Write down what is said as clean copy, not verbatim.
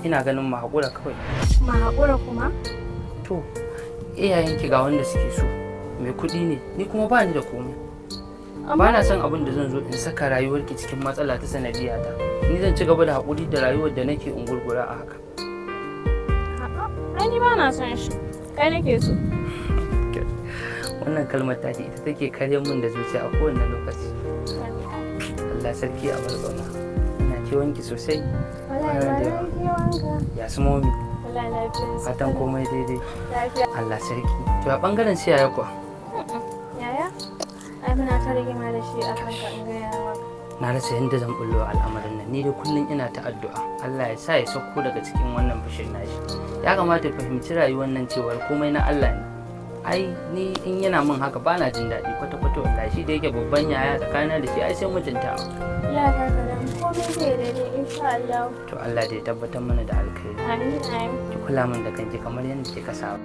Ina ganin mu haƙura kawai. Ma haƙura kuma? To, iyayenki ga wanda suke so, mai kuɗi ne, ni kuma ba ni da komai. Ba na son abin da zan zo in saka rayuwarki cikin matsala ta sanadiyata. Ni zan ci gaba da haƙuri da rayuwar da nake in gurgura a haka. A'a, ai ni ba na son shi. Kai nake so. Wannan kalmar ta ita take karya min da zuciya a kowane lokaci. Allah sarki, a bar ƙauna. Ina kewanki sosai. Wallahi ba na kewanka. Ya su momi? Wallahi lafiya. Fatan komai daidai. Lafiya. Allah sarki. To, a bangaren su yaya kuwa? Yaya? Ai muna ta rigima da shi akan ka, in gaya maka. Na rasa yadda zan bullo al'amarin nan. Ni dai kullum ina ta addu'a Allah ya sa ya sauko daga cikin wannan fushin nashi. Ya kamata ya fahimci rayuwar nan, cewar komai na Allah ne. Ai ni in yana min haka ba na jin daɗi kwata kwata wallahi. Shi da yake babban yaya tsakanina da shi, ai sai mutuntawa. Ya karkara, komai zai daidai insha Allah. To, Allah dai tabbatar mana da alkhairi. Amin, amin. Ki kula min da kanki kamar yadda kika saba.